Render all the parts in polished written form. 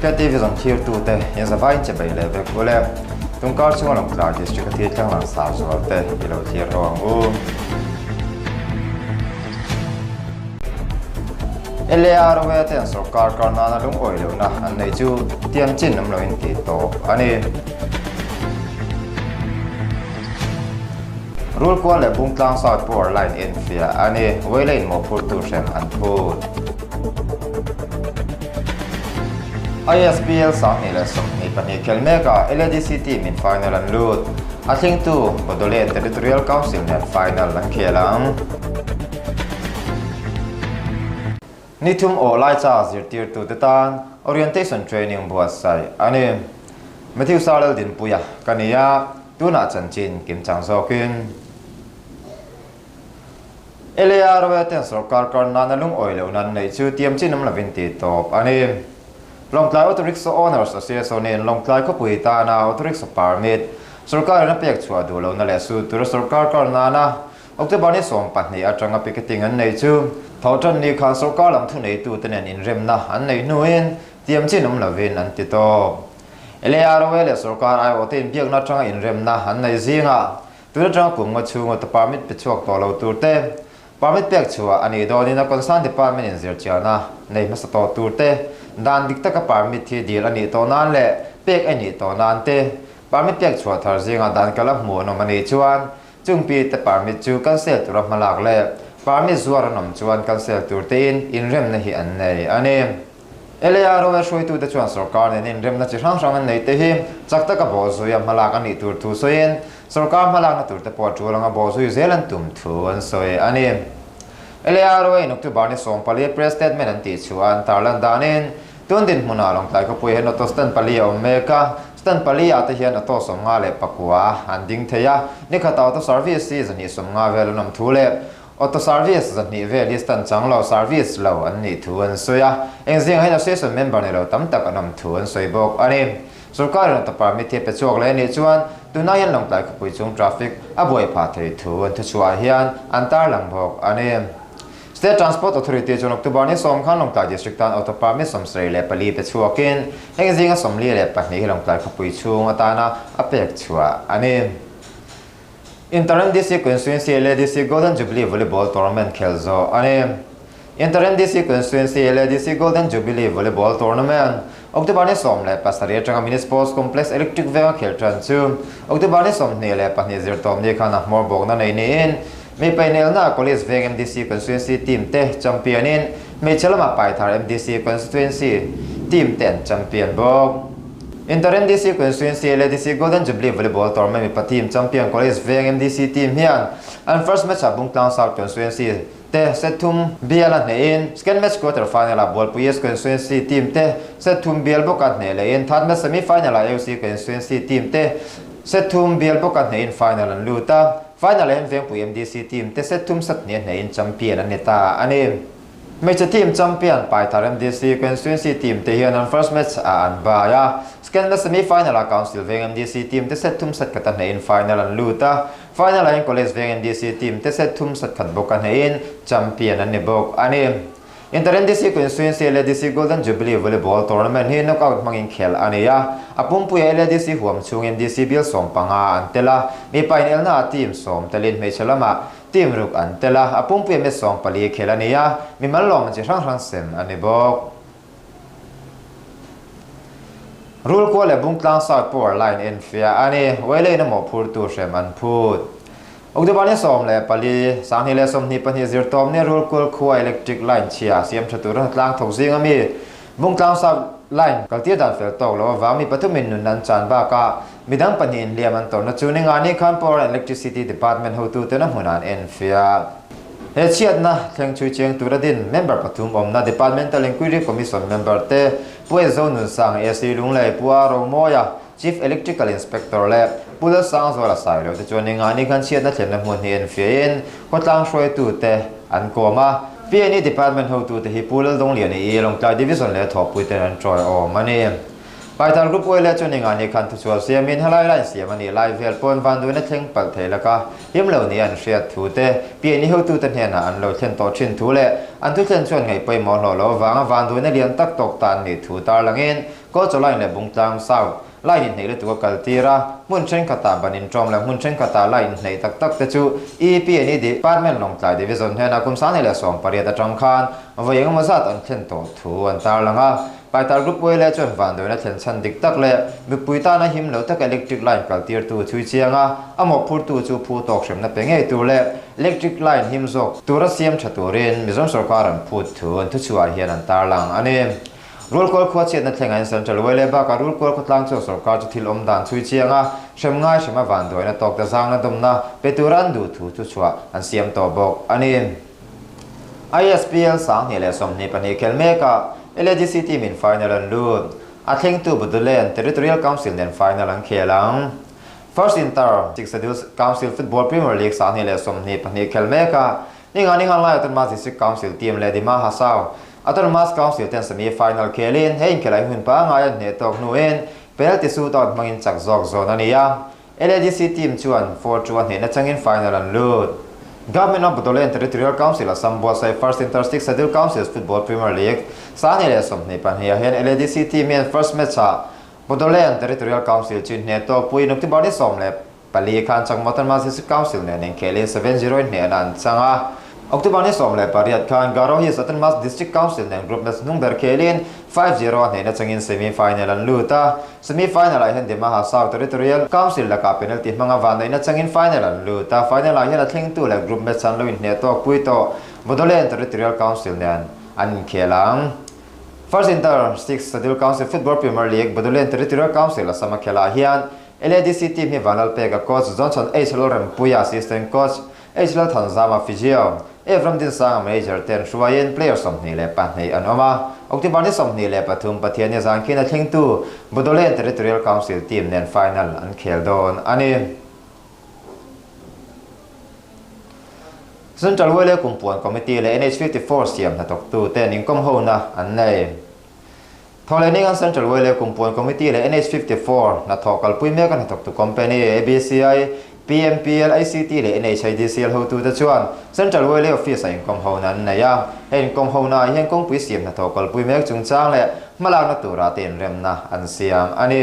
KTV zawng thirtute in zavaiin che bei leh vek ule. Tungkar chunga Lawngtlai District a thil thleng langsar zual te i lo thlir ho ang u. LAROA ten sorkar kar nana lungawi lohna an nei chu tiam chin awm loin tih tawp a ni. Rulkual leh Bungtlang South Power Line enfiah a ni. Vawilain mawhphurtu hrem an phut. ISPL 2022 khel mekah LADC team in final an lut. A thlengtu Bodoland Territorial Council nen final an khel ang. Ni thum awh lai cha zirtirtute tan orientation training buatsaih a ni. Matthew Sarlal Dinpuia ka ni a, tunah chanchin kimchang zawkin. LAROA ten sorkar kar nana lungawi lohna an neih chu tiam chin awm lovin tih tawp a ni. Lawngtlai Auto Rickshaw Owners Association-in Lawngtlai khawpui tana Auto Rickshaw Permit sorkarin a pek chhuah duh lohna leh su tura sorkar kar nana October ni 12 atanga picketing an nei chu Thawhtan ni khan sorkar lam thuneitute nen inremna an neih hnuin tiam chin awm lovin an ti tawp. LAROA leh sorkar aiawhte inbiakna atanga inremna an nei zingah Tun atanga kum nga chhung auto permit pe chhuak tawh lo tur te, permit pek chhuah a nih dawnin a concern department in zirchiahna nei hmasa tawh tur te, dan dik taka permit hi dil a nih tawh nan leh pek a nih tawh nan te, permit pek chhuah thar zingah dan kal a hmuh an awm a nih chuan chungpi te permit chu cancel tura hmalak leh permit zuar an awm chuan cancel tur tein inremna hi an nei a ni. LAROA hruaitute chuan sorkar nen inremna chi hrang hrang an nei te hi chak taka bawhzuia hmalak a nih tur thu sawiin sorkar hmalakna tur te pawh a tul anga bawhzui zel an tum thu an sawi a ni. LAROA in October ni 14 press statement an tih chhuah an tarlan danin tun dinhmunah Lawngtlai khawpui hian auto stand pali a awm mek a, stand pali ah te hian auto 59 an ding thei a, nikhat auto service hi 250 vel an awm thu leh Auto service 200 vel hi stand chang lo, service lo an nih thu an sawi a, eng zingah hian association member ni lo tam tak an awm thu an sawi bawk a ni. Sorkarin auto permit hi a pe chhuak leh a nih chuan tunah hian Lawngtlai khawpui chung traffic a buai phah thei thu an thuchhuah hian an tarlang bawk a ni. State Transport Authority chuan October ni 10 khan Lawngtlai District tan auto permit 74 pe chhuakin heng zinga 42 hi Lawngtlai khawpui chhung atana a pek chhuah a ni. Inter MDC Constituency LADC Golden Jubilee Volleyball Tournament khel zawh a ni. Inter MDC Constituency LADC Golden Jubilee Volleyball Tournament October ni 17 atanga Mini Sports Complex Electric Venga khel tan chu October ni 22 zirtawp ni khan a hmawr bawkna nei niin mipa inelna College Veng MDC Constituency team te champion in hmeichhe lama Paithar MDC Constituency team te an champion bawk. Inter MDC Constituency LADC Golden Jubilee Volleyball Tournament mipa team champion College Veng MDC team hian an first match ah Bungtlang South Constituency te set thum bial a hnehin second match quarter final ah Bualpui East Constituency team te set thum bial bawk a hneh lehin third match semi final ah AOC Constituency team te set thum bial bawk a hnehin final an lut a, final ah hian Vengpui MDC team te set thum sat hnih a hnehin champion an ni ta a ni. Hmeichhe team champion Paithar MDC Constituency team te hian an first match ah an bai a, second match semi final ah Council Veng MDC team te set thum set khat a hnehin final an lut a, final ah hian College Veng MDC team te set thum set khat bawk a hnehin champion an ni bawk a ni. Inter MDC Constituency LADC Golden Jubilee Volleyball Tournament hi knockout hmangin khel a ni a, a pumpuia LADC huam chhung MDC bial 15 an tel a, mipa inelna ah team 10 telin hmeichhe lamah Team ruk an tel a, a pumpui a mi 14 khel a ni a, mimal lawm chi hrang hrang sem a ni bawk. Rulkua leh Bungtlang South Power Line enfiah a ni, Wailane a mawhphurtu hrem an phut. October ni 14, 2022 zirtawm ni Rulkul khua electric line chhia siam tha tura tlang thawk zing a mi Bungtlang South Line kaltir dan fel tawk lo avang mi pathumin nun an chan bakah midang pahnihin hliam an tawrhna chu ni nga ni khan Power and Electricity Department hotuten a hmunah an enfiah. He chhiatna thleng chhui chiang tura din member pathum awmna Departmental Inquiry Commission member te Pu Enzo Nunsang, AC Lunglei, Pu A Romawia, Chief Electrical Inspector leh Pu Lalsangzuala Sailo te chuan ni nga ni khan chhiatna thlenna hmun hi enfiahin khawtlang hruaitute an kawm a. PNE Department hotute hi Pu Laldawngliani I Lawngtlai Division leh thawhpuiten an tawiawm a ni. Paithal Group Oil chu Ningani khan thuchhuah siamin helai line siam a nih lai vel pawn vanduaina thleng palh thei laka him lo ni an hriat thu te, PNE hotute hnenah an lo thlen tawh thin thu leh an thuthlen chuan ngaih pawimawh hlawh loh avanga vanduaina lian tak tawk ta an nih thu tarlangin Kawlchaw line leh Bungtlang South line inhneih lutuk a kal tir a, hmun thenkhatah ban inṭawm leh hmun thenkhatah line inhneih tak tak te chu EPNE Department Lawngtlai Division hnenah kum 2018 atang khan vawi engemaw zat an thlen tawh thu an tarlang a. Paitar Group Way leh chuan vanduaina thlen chhan dik tak leh mipui tana him lo taka electric line kal tirtu chhui chiang a, a mawhphurtu chu phu tawk hremna pe ngei tur leh electric line him zawk tura siam tha turin Mizoram sorkar an phut thu an thuchhuah hian an tarlang a ni. Rulkual khua chhiatna thlengah hian Central Way leh bakah Rulkual khawtlang chuan sorkar chu thil awm dan chhui chiang a, hrem ngai hrema vanduaina tawk ta zangna dawmna pe tura an duh thu thuchhuah an siam tawh bawk a ni. ISPL 2022 khel mekah LADC team in final an lut. A thlengtu Bodoland Territorial Council nen final an khel ang. First Inter Sixth Schedule Council Football Premier League 2022 khel mekah Ningani khan lai Autonomous District Council team leh Dima Hasao Autonomous Council ten semi final khelin he inkhelh ah hun pangngai an hneh tawk hnuin penalty shootout hmangin chak zawk zawn a ni a. LADC team chuan 4-2 a hnehna changin final an lut. Government of Bodoland Territorial Council Assam buatsaih First Inter Sixth Schedule Councils Football Premier League 2022 ah hian LADC team hian first match ah Bodoland Territorial Council chu hneh tawk puiin October ni 14 khan Chakma Autonomous District Council nen inkhelhin 7-0 in hnehna an chang a. October ni 18 khan Garo Hills Autonomous District Council nen group match hnung ber khelin 5-0 a hnehna changin semi final an lut a. Semi final ah hian Dima Hasao Territorial Council lakah penalty hmanga vanneihna changin final an lut a. Final ah hian a thlengtu leh group match an lo inhneh tawk pui tawh Bodoland Territorial Council nen an inkhel ang. First Inter Sixth Schedule Council Football Premier League Bodoland Territorial Council Assam a khelh ah hian LADC team hi Vanlalpeka coach Johnson H Lalrempuia assistant coach H Lalthanzama physio, Evram Dinsanga manager te an hruaiin player 22 an awm a. October ni 23 Pathianni zan khian a thlengtu Bodoland Territorial Council team nen final an khel dawn a ni. Central Wele Kumpuan Committee leh NH54 siam hnathawktu ten inkawm hona an nei. Thawhlehningan Central Wele Kumpuan Committee leh NH54 hnathawh kalpui mek a hnathawktu company ABCI, PMPL, ICT leh NHIDCL hotute chuan Central Wele Office-ah inkawm hona an nei a. He inkawm honaah hian kawngpui siam hnathawh kalpui mek chungchang leh hmalakna tura te inremna an siam a ni.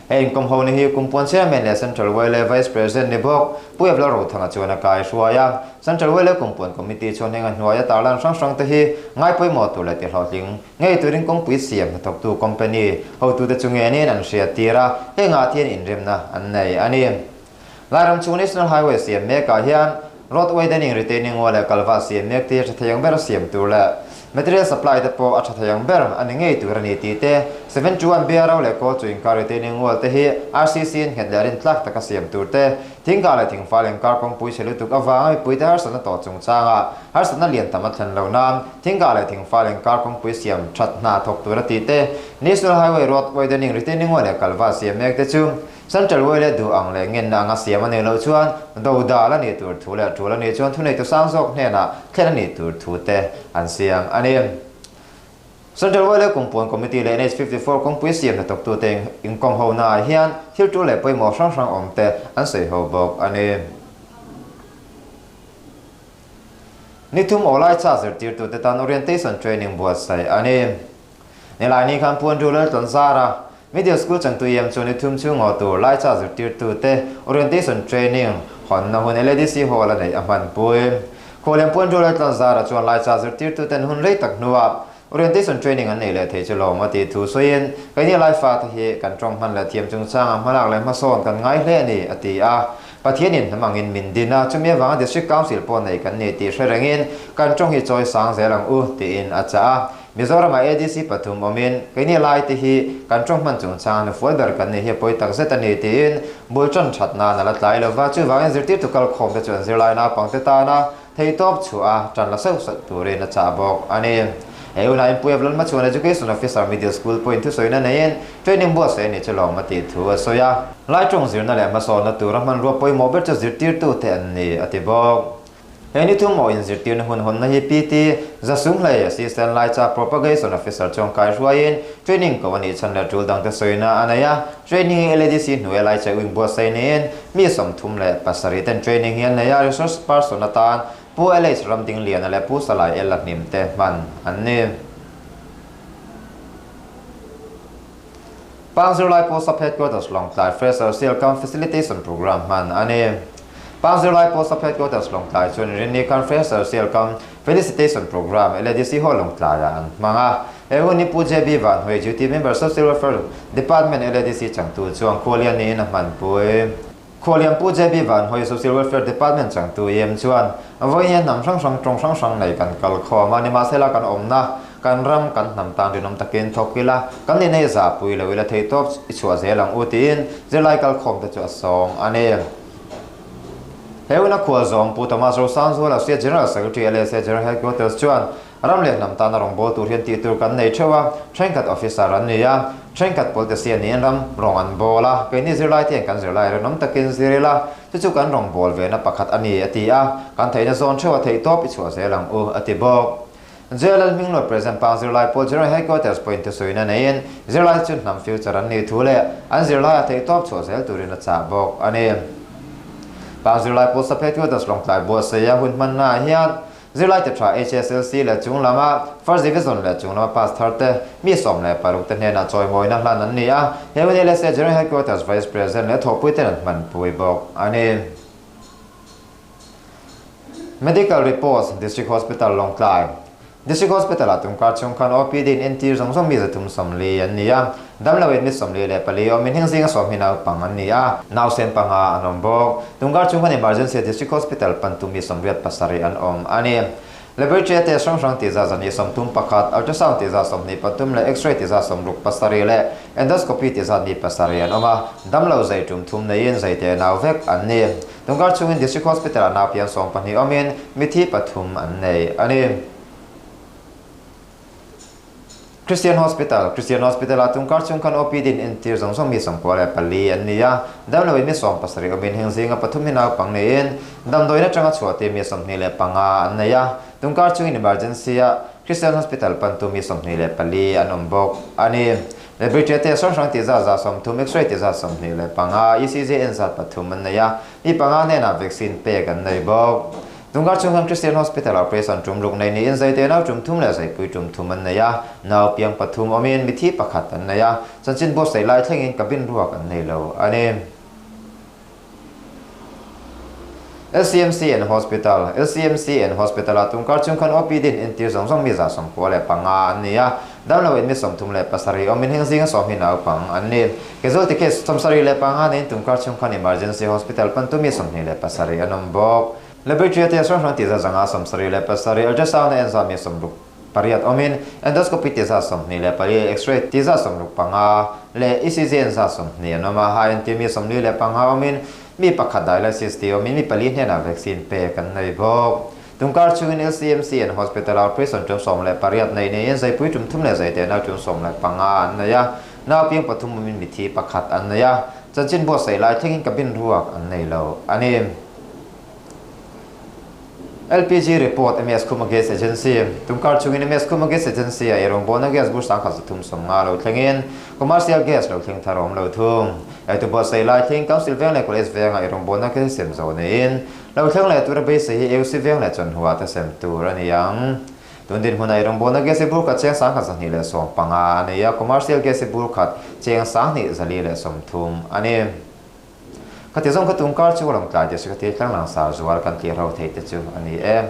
He inkawm hona hi Kumpuan Chairman leh Central Wele Vice President ni bawk Pu Evla Rothanga chuan a kai hruai a. Central Wele Kumpuan Committee chuan heng a hnuaia tarlan hrang hrang te hi ngaipawimawh tur leh tihlawhtling ngei turin kawngpui siam hnathawktu company hotute chu ngenin an hriat tir a, hengah thian inremna an nei a ni. Lairam chung National Highway siam mekah hian road widening, retaining wall leh kalva siam mek te hi a tha thei ang ber siam tur leh material supply te pawh a tha thei ang ber a ni ngei tur a ni tih te, 71 BRO leh kawl chu inkar retaining wall te hi RCC in nghet leh rintlak taka siam tur te, thingkah leh thingfal inkar kawngpui chhe lutuk avanga mipuite harsatna tawh chungchangah harsatna lian tam a thlen lo nan thingkah leh thingfal inkar kawngpui siam that hna thawk tur a tih te, National Highway road widening, retaining wall leh kalva siam mek te chu Central Way leh duh ang leh ngenna anga siam a nih loh chuan do dal a nih tur thu leh tul a nih chuan thuneitu sang zawk hnenah thlen a nih tur thu te an siam a ni. Central Way leh Kumpuan Committee leh NH 54 kawngpui siam hnathawktute inkawm honaah hian thil tul leh pawimawh hrang hrang awm te an sawi ho bawk a ni. Ni thum awlai cha zirtirtute tan orientation training buatsaih a ni. Nilaini khan Puanru Laltawn zara Middle School changtu iam chu ni thum chhung ngaw tur Laicha zirtirtute orientation training hawnna hun LADC Hall a neih a hmanpui. Khuallian Puanru Laltawn zara chuan Laicha zirtirtuten hun rei tak hnuah orientation training an nei leh thei chu lawm a tih thu sawiin, Keini Laifa te hi kan tawng hman leh thiam chungchanga hmalak leh hmasawn kan ngai hle a ni, a ti a. Pathianin hnam angin min din a, chumi avanga District Council pawh nei kan ni tih hre rengin kan tawng hi chawi sang zel ang u, tiin a chah a. Mizoramah ADC pathum awmin keini lai te hi kan tawng hman chungchang nufual ber kan nih hi a pawi tak zet a ni tiin bul tan that nan a la tlai lo va, chuvangin zirtirtu kalkhawm te chuan zirlai naupangte tana theihtawp chhuah a tan la sauh sauh turin a chah bawk a ni. He unah Inpui of Lalmachhuan Education Officer Middle School pawhin thusawiina neiin training buatsaih a nih chu lawm a tih thu a sawi a. Lai tawng zirna leh hmasawnna tura hmanrua pawimawh ber chu zirtirtute an ni a ti bawk. He ni thum awh inzirtirna hun hawnna hi PT Zasunghlei, Assistant Laicha Propagation Officer chuan kaihruaiin training ko a nih chhan leh tul dangte sawina a nei a. Training hi LADC hnuaia Laicha Wing buatsaih niin mi 37 ten training hi an nei a, resource person atan Pu LH Ramdingliana leh Pu Salai Ella Hnim te hman an ni. Pang Zirlai Pawl Sub Headquarters Lawngtlai Fresher Sial Kam Facilitation Programme hman a ni. Pang Zirlai Pawl Sub Headquarters Lawngtlai chuan Rinni khan Fresher Sial Kam Felicitation Programme LADC Hall Lawngtlaiah an hmang a. He hun hi Pu JB Vanhuai Duty Member Social Welfare Department LADC changtu chuan Khualian niin a hmanpui. Khualian Pu JB Vanhuai Social Welfare Department changtu em chuan vawiin hian hnam hrang hrang tawng hrang hrang nei kan kal khawm a, nimahsela kan awmna, kan ram, kan hnam tan rinawm takin thawk ila, kan ni nei zah pui lo ila theihtawp i chhuah zel ang u tiin zirlai kal khawm te chu a sawm a ni. He huna khual zawm Pu Thomas Rosanzuala State General Secretary LSA General Headquarters chuan Ram leh hnam tana rawngbâwl tur hian tih tur kan nei theuh a, thenkhat officer an ni a, thenkhat politician niin ram rawng an bâwl a, keini zirlai te hian kan zirlai rinawm takin zir ila, chu chu kan rawngbâwl vena pakhat a ni, a ti a, kan theihna zawn theuh a theih tawp i chhuah zel ang u, a ti bawk. JLL Hmingluat President Pang Zirlai Pawl General Headquarters pawhin thusawiin a neiin, zirlai chu hnam future an nih thu leh an zirlai a theih tawp chhuah zel turin a chah bawk a ni. Pang Zirlai Pawl Sub Headquarters Lawngtlai buatsaih a hun hmannaah hian Zirlai te tha HSLC leh chung lama First Division leh chung lama pass thar te mi 16 te hnenah chawimawina hlan an ni a, he hun hi LSA General Headquarters Vice President leh thawhpui ten an hmanpui bawk a ni. Medical Reports, District Hospital Lawngtlai District Hospital ah tumkar chhung khan OPD in entir zawng zawng mi 340 an ni a, damlo in mi 44 awmin heng zinga 10 hi naupang an ni a, nausen panga an awm bawk. Tumkar chhung khan Emergency District Hospital pantu mi 87 an awm a ni. Laboratory test hrang hrang tih zat zahnih 31, ultrasound tih zat 23 leh X-ray tih zat 67 leh endoscopy tih zat mi 7 an awm a, damlo zai tum thum neiin zai te nau vek an ni. Tungkar chhungin District Hospital-ah nau piang 12 awmin mithi pathum an nei a ni. Christian Hospital, Christian Hospital-ah tungkar chhung khan OPD in entir zawng zawng mi 94 an ni a, damloin mi 70 awmin heng zinga pathum hi naupang niin damdawiin atanga chhuah tir mi 25 an nei a, tungkar chhungin emergency-ah Christian Hospital pantu mi 24 an awm bawk a ni. Laboratory test hrang hrang tih zat 30, X-ray tih zat 25, ECG en zat pathum an nei a, mi panga hnenah vaccine pek an nei bawk. Tungkar chhung khan Christian Hospital ah operation tum ruk nei niin zai te nau tum thum leh zaipui tum thum an nei a, nau piang pathum awmin mithi pakhat an nei a, chanchin buatsaih lai thlengin cabin ruak an nei lo a ni. LCMC and Hospital, LCMC and Hospital-ah tungkar chung khan OPD in entir zawng zawng mi 95 an ni a, damlo in mi 37 awmin heng zinga 10 hi naupang an ni. Casualty case 75 neiin tungkar chung khan Emergency Hospital pantu mi 27 an awm bawk. Laboratory test hrang hrang tih zat zanga 77, ultrasound a en zat mi 68 awmin endoscopy tih zat 24, x-ray tih zat 65 leh ECG en zat 20 an awm a, ha entir mi 45 awmin Mi pakhat dialysis tih awmin mi pali hnenah vaccine pek an nei bawk. Tungkar chhungin LCMC and Hospital ah operation tum 18 nei niin zaipui tum thum leh zaitehna tum 15 an nei a, nau piang pathum awmin mithi pakhat an nei a, chanchin buatsaih lai thlengin cabin ruak an nei lo a ni. LPG report, MS Khuma Gas Agency, Tungkar chungin MS Khuma Gas Agency-a eirawngbawlna gas bur 1350 lo thlengin commercial gas lo thleng thar a awm lo thung. Eitu buatsaih lai thleng Council veng leh College venga eirawngbawlna gas sem zo neiin lo thleng leh tura beisei hi AUC veng leh chawnhua te sem tur a ni ang. Tun dinhmuna eirawngbawlna gas hi bur khat cheng 1215 a nei a, commercial gas hi bur khat cheng 2430 a ni. Khati zawng kha tungkar chu a rawn tlai tih a hre kha tir tlang langsar zual kan tlir ho theih te chu a ni e.